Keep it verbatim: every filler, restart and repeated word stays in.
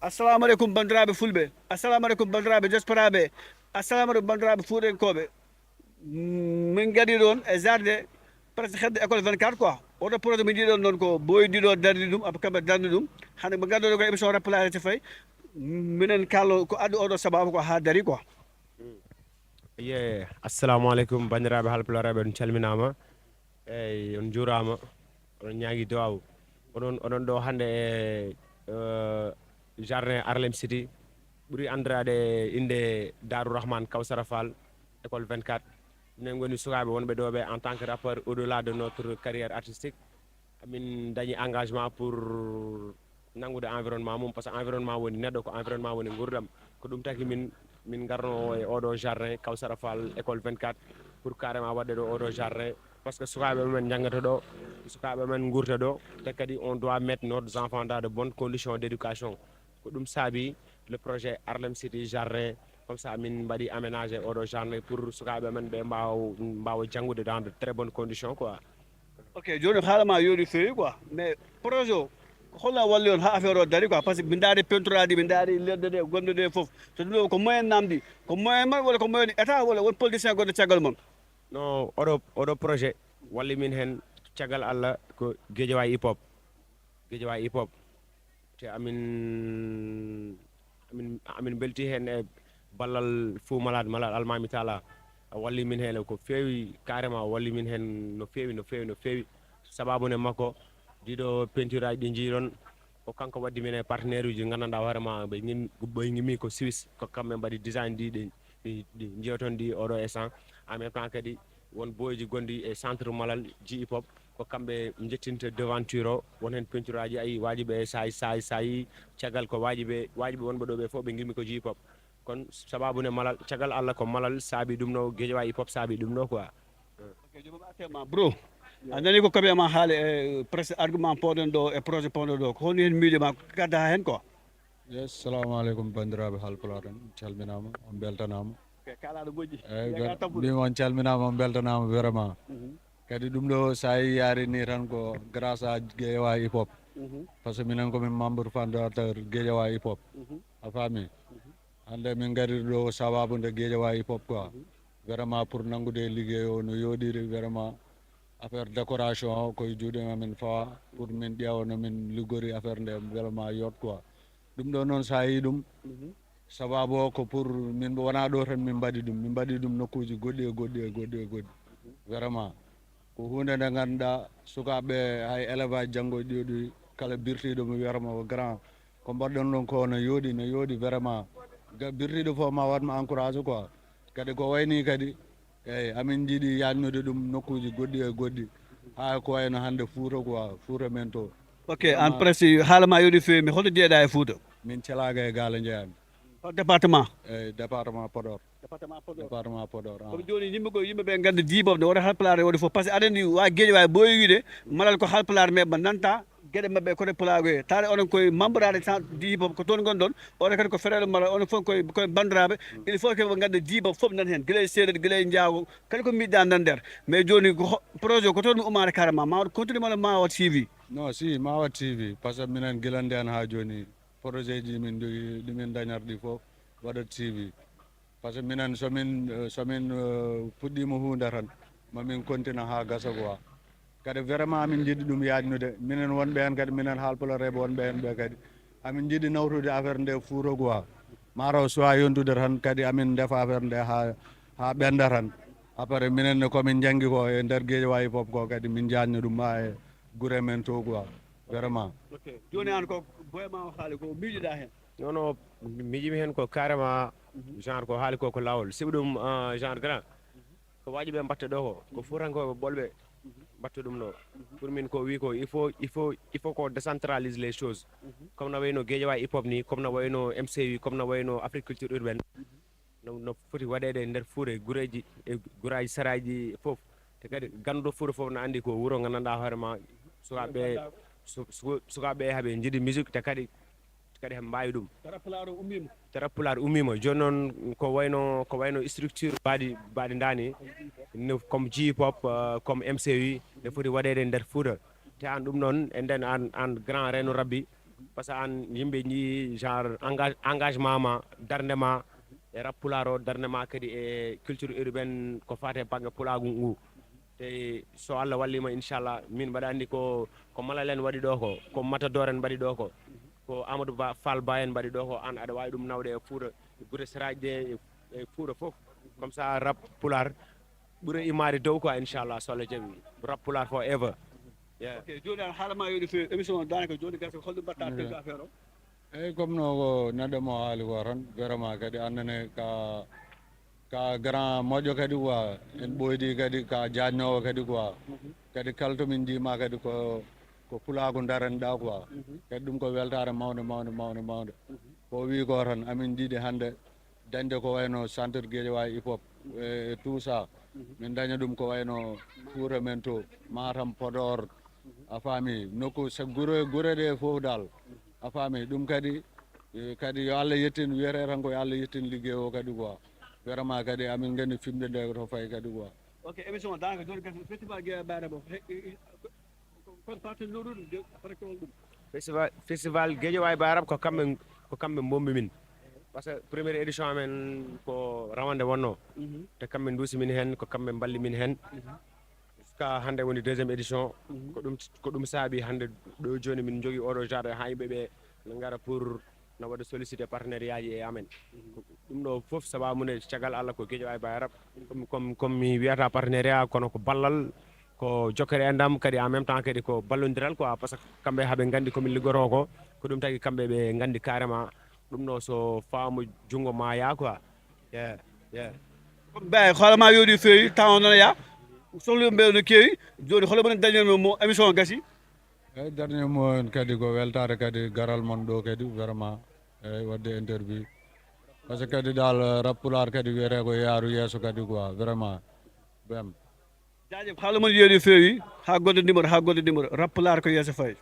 Assalamu aleykum, banndiraaɓe fulɓe. Assalamu aleykum, banndiraaɓe diasporaaɓe. Assalamu aleykum, banndiraaɓe fuuɗankooɓe. Min ngari ɗoon e jardin, presque hedde école vingt-quatre quoi. Oɗo projet mi jiiɗon noon ko boy diɗo dardi ɗum, après kamɓe dardi ɗum. Hannde ɓe ngaddoɗo ko émission rappelare te fayi. Minen kallo ko addu oɗo sababu ko haa dari quoi. Ye, assalamu aleykum, banndiraaɓe halpulareeɓe, on calminaama. Eyi, on njuuraama. Oɗon ñaagi duwaawu. Oɗon, oɗon ɗo hannde e, eh, jardin Harlem City, ɓuri anndiraaɗe innde Darou Rahman Kawsara Fall, école vingt-quatre. Minen ngoni sukaaɓe wonɓe ɗo ɓe en tant que rappeur, au-delà de notre carrière artistique. Amin dañi engagement pour nanngude environnement mum, parce que environnement woni neɗɗo, ko environnement woni nguurndam. Ko ɗum taki min, min ngarno e oɗo jardin Kawsara Fall, école vingt-quatre, pour carrément waɗde ɗo oɗo jardin, parce que sukaaɓe men njanngata ɗo, sukaaɓe men nguurta ɗo, te kadi on doit mettre nos enfants dans de bonnes conditions d'éducation. Ko ɗum saabi le projet Harlem City Jardin, comme ça min mbaɗi aménagé oɗo jardin pour sukaaɓe men ɓe mbaawa, mbaawa janngude dans de très bonnes conditions quoi. Ok, jooni haala ma yooɗi feewi quoi, mais projet o ko holno walli on haa affaire o dari quoi? Parce que mi ndaari peinture aji, mi ndaari leɗɗe ɗe gonɗe ɗe fof, so ɗum ɗo ko moyen namdi, ko moyen man walla ko moyen état walla won politicien gonɗo caggal mon? No, oɗo, oɗo projet walli min heen, caggal Allah, ko Guédiawaye Hip Hop. Guédiawaye Hip Hop. Te amin, amin, amin mbelti heen e ballal Fou Malade, Malade Almami Talla. A walli min heen ko feewi, carrément, o walli min heen no feewi, no feewi, no feewi. Sababu ne makko, ɗiɗo peinture aji ɗi njiiɗon, ko kanko waddi min e partenaire uji, nganndanɗaa hoore ma, ɓe ngim-, ɓe ngimmi ko Suisse, ko kamɓe mbaɗi design ɗi, ɗi, ɗi, ɗi njiyoton ɗi oɗo instant. En même temps kadi, won boyji gonɗi e centre Malal, ji hip hop, ko kamɓe njettinta devanture o, won heen peinture aji, ayi, waaji ɓe saay, saay, saay, caggal ko waaji ɓe, waaji ɓe wonɓe ɗo ɓe fof ɓe ngimmi ko ji hip hop. Kono sababu ne Malal, caggal Allah ko Malal saabi ɗum ɗo, Guédiawaye hip hop saabi ɗum ɗo quoi. Ok, joomum attema, bro. A nani ko kaɓe ma haali e presque argument pawɗen ɗo e projet pawɗen ɗo. Ko honno heen miijo ma gadda heen quoi? Yes, salamu aleykum banndiraaɓe halpulaar en, calminaama, on mbeltanaama. Ok, kaalaaɗo moƴƴi. Eyyi, mbiyama on calminaama, on mbeltanaama vraiment. Mhm. Kadi ɗum ɗo so a yaari ni tan ko grâce à Guédiawaye Hip Hop. Mhm. Parce que minen ko min membre fondateur Guédiawaye Hip Hop. Mhm. A faami? Mhm. Hannde min ngari ɗo sababu nde Guédiawaye Hip Hop quoi. Mhm. Vraiment pour nanngude liggey o no yooɗiri vraiment. Affaire décoration o koye juuɗe amen fawa pour min ƴeewa no min liggori affaire nde vraiment yoot quoi. Ɗum ɗo noon so a yii ɗum, mhm, sababu o ko pour min wona ɗo tan min mbaɗi ɗum, min mbaɗi ɗum nokkuuji goɗɗi e goɗɗi e goɗɗi e goɗɗi. Vraiment ko huunde nde ngannduɗaa sukaaɓe hay élevage janngo ɗiɗi kala birtiiɗo mi wiyata mo ko grand, ko mbaɗɗon ɗon ko no yooɗi, no yooɗi vraiment. Ga-, birtiiɗo fof ma waɗ mo encouragé quoi. Kadi ko wayni kadi, eyyi, amin njiɗi yaajnude ɗum nokkuuji goɗɗi e goɗɗi, haa ko wayno hannde Fuuta quoi, Fuuta men to. Ok, an presque haala ma yooɗi feewi, mais holto jeeɗa e Fuuta? Min Celaga e Gaale Njeeyami. Hol département? Eyyi, département Podor. Département Podor. Département Podor, ah. Kono jooni yimɓe ko yimɓe ɓe ngannda jiiboɓe ne wota halpulaar woni fof, parce que aɗa anndi wa Guédiawaye booyi wiide Malal ko halpulaar, mais ɓe nanta geɗe maɓɓe koto pulaagu e taare onon koye membre aɗa san di hip hop ko toon ngonɗon, oɗo kadi ko fereɗo mala onon fof koye koye banndiraaɓe. Il faut que ɓe ngannda jiiba fof nan heen gila e seedeer gila e njaago kadi ko mbiɗɗa nan nder. Mais jooni ko ho- projet o ko toon mi umaade carrément ma waɗ continue mala ma waɗ suivi? Non, si ma waɗ suivi, parce que minen gila ndeen haa jooni projet ji min jogii ɗi min dañata ɗi fof waɗat suivi. Parce que minen somin somin puɗɗiima huunde tan mamin kontina haa gasa quoi. Kadi vraiment amin njiɗi ɗum yaajnude minen wonɓe heen kadi minen haalpulareeɓe wonɓe heen ɓe kadi amin njiɗi nawtude affaire nde Fuuta quoi. Mataw soit yontude tan kadi amin ndefa affaire nde haa haa ɓennda tan. Après minen ne komin njanngi ko e nder Guédiawaye fof ko kadi min njaajna ɗum haa e gure men to quoi. Vraiment. Ok, jooni an ko boyema o haali ko miijoɗa heen? Non non, miijimi heen ko carrément genre ko haali ko ko laawol sibu ɗum genre grand ko waaji ɓe mbatta ɗo ko ko fuutankooɓe ɓolɓe mbatta ɗum ɗo. Pour min ko wi ko il faut il faut il faut qu'on décentralise les choses. Comme no wayno Guédiawaye hip hop ni, comme no wayno M C U, comme no wayno Afrique culture urbaine, no no foti waɗeede e nder Fuuta e gureeji e guraaji saraaji fof. Te kadi ganndo Fuuta fof no anndi ko wuro nganndanɗaa hoore ma sukaaɓe su- su- sukaaɓe haɓe njiɗi musique te kadi kadi heɓe mbaawi ɗum. Tara pulaar o ummiima. Tara pulaar ummiima jooni noon ko wayno ko wayno structure mbaɗi mbaɗi ndaani no comme ji hip hop euh, comme M C U ne foti waɗeede e nder Fuuta. Te aan ɗum noon e nden aan aan grand reno rabbi Parce que an yimɓe njii genre engage engagement ma, darnde ma e rap pulaar o, darnde ma kadi e culture urbaine ko fate bangge pulaagu ngu. Te so Allah wallima, inchallah, min mbaɗa anndi ko ko malal en waɗi ɗo ko, ko matador en mbaɗi ɗo ko, ko Amadou Ba Fall Ba en mbaɗi ɗo ko. An aɗa wawi ɗum nawde e Fuuta, e gure seraaji ɗe, e, e Fuuta fof. Comme ça rap pulaar ɓuura imaade dow quoi, inchallah, so Allah jaɓi. Rap pulaar forever. Yeah. Ok, jooni an haala ma yooɗi feewi, émission o daanaka jooni gasa, holɗum mbatta pelto affaire o? Eyyi, comme no ko neɗɗo mo haali ko tan, vraiment kadi annene ka ka grand moƴƴo kadi quoi. En ɓoydi kadi ka jaajnowo kadi quoi. Kadi kala to min njiima kadi ko ko pulaagu daranɗa quoi. Kadi ɗum ko weltaare mawnde mawnde mawnde mawnde. Ko wi ko tan amin njiɗi hannde dañde ko wayno centre Guédiawaye hip hop e tout ça. Min daña ɗum ko wayno Fuuta men to, Matam, Podor, a faami, nokku sa gure gure ɗe fof dal. A faami ɗum kadi. Eh, kadi yo Allah yettin, wiyete tan ko yo Allah yettin liggey o kadi quoi. Vraiment kadi amin nganndi fimde nde to fayi kadi quoi. Ok, émission o daanaka jooni gasa, festival Guédiawaye Baaraba o, he- he- he- kon parti lowrude de après ko ɗum? Festival festival Guédiawaye Baaraba ko kamɓe, ko kamɓe mbombi min. Parce que première édition amen ko rawande wonno. Te kamɓe nduusi min heen, ko kamɓe mballi min heen. Jusqu'à hannde woni deuxième édition. Ko ɗum ko ɗum saabi hannde ɗo jooni min njogii oɗo jardin ha yimɓe ɓe na ngara pour na waɗa sollicité partenariat ji e amen. Ko ɗum ɗo fof sababu nde caggal Allah ko Guédiawaye Baye Arab. Comme comme comme mi wiyata partenariat kono ko ballal, ko jokkere enɗam kadi en même temps kadi ko ballodiral quoi, parce que kamɓe haɓe nganndi ko min liggoto ko. Ko ɗum tagi kamɓe ɓe nganndi carrément ɗum ɗo so faamu junngo ma yaa quoi. Yeah, yeah. Baye, hoolama yooɗi feewi, temps o nana yaa. Sohluɓe mbe no keewi. Jooni holo mone dañen mo émission o gasi? Eyyi, dernier mot en kadi ko weltaare kadi garal mon ɗo kadi vraiment. Eyyi, wadde interview. Parce que kadi dal rap pulaar kadi wiyete ko yaaru yeeso kadi quoi vraiment. Bem. Jaajëf, haala mon yeeɗi feewi. Ha goɗɗo numéro, ha goɗɗo numéro, rap pulaar ko yeeso fayi.